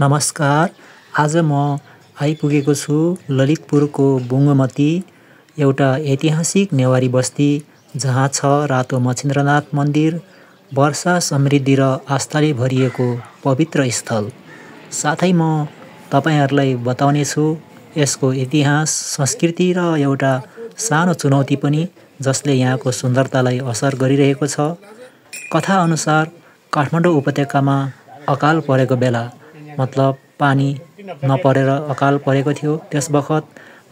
नमस्कार। आज म आइपुगेको छु ललितपुरको बुङ्गमती, एउटा ऐतिहासिक नेवारी बस्ती जहाँ छ रातो मच्छिन्द्रनाथ मन्दिर, वर्षा, समृद्धि र आस्थाले भरिएको पवित्र स्थल। साथै म तपाईँहरूलाई बताउनेछु यसको इतिहास, संस्कृति र एउटा सानो चुनौती पनि जसले यहाँको सुन्दरतालाई असर गरिरहेको छ। कथाअनुसार काठमाडौँ उपत्यकामा अकाल परेको बेला, मतलब पानी नपरेर अकाल परेको थियो, त्यस बखत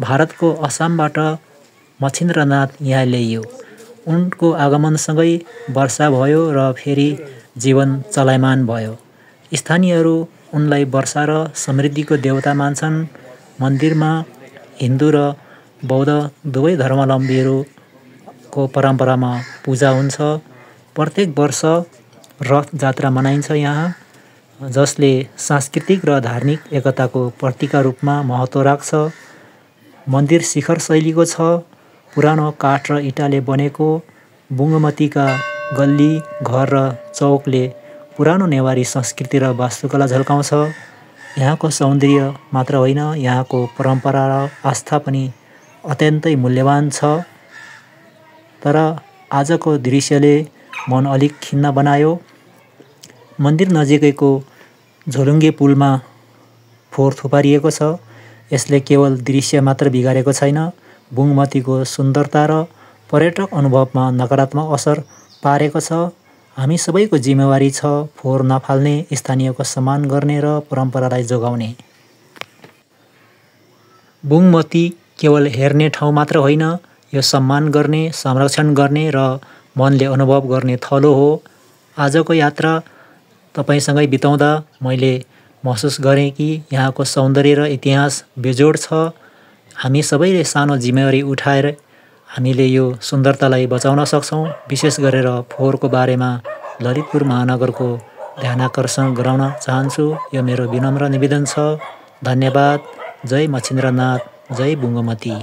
भारतको असमबाट मच्छिन्द्रनाथ यहाँ ल्याइयो। उनको आगमनसँगै वर्षा भयो र फेरि जीवन चलायमान भयो। स्थानीयहरू उनलाई वर्षा र समृद्धिको देवता मान्छन्। मन्दिरमा हिन्दू र बौद्ध दुवै धर्मावलम्बीहरूको परम्परामा पूजा हुन्छ। प्रत्येक वर्ष रथ जात्रा मनाइन्छ यहाँ, जसले सांस्कृतिक र धार्मिक एकताको प्रतीकका रूपमा महत्त्व राख्छ। मन्दिर शिखर शैलीको छ, पुरानो काठ र इँटाले बनेको। बुङ्गमतीका गल्ली, घर र चौकले पुरानो नेवारी संस्कृति र वास्तुकला झल्काउँछ। यहाँको सौन्दर्य मात्र होइन, यहाँको परम्परा र आस्था पनि अत्यन्तै मूल्यवान छ। तर आजको दृश्यले मन अलिक खिन्न बनायो। मन्दिर नजिकैको झोलुङ्गे पुलमा फोहोर थुपारिएको छ। यसले केवल दृश्य मात्र बिगारेको छैन, बुङ्गमतीको सुन्दरता र पर्यटक अनुभवमा नकारात्मक असर पारेको छ। हामी सबैको जिम्मेवारी छ फोहोर नफाल्ने, स्थानीयको सम्मान गर्ने र परम्परालाई जोगाउने। बुङ्गमती केवल हेर्ने ठाउँ मात्र होइन, यो सम्मान गर्ने, संरक्षण गर्ने र मनले अनुभव गर्ने थलो हो। आजको यात्रा तपाईँसँगै बिताउँदा मैले महसुस गरेँ कि यहाँको सौन्दर्य र इतिहास बेजोड छ। हामी सबैले सानो जिम्मेवारी उठाएर हामीले यो सुन्दरतालाई बचाउन सक्छौँ। विशेष गरेर फोहोरको बारेमा ललितपुर महानगरको ध्यानाकर्षण गराउन चाहन्छु। यो मेरो विनम्र निवेदन छ। धन्यवाद। जय मच्छिन्द्रनाथ, जय बुङ्गमती।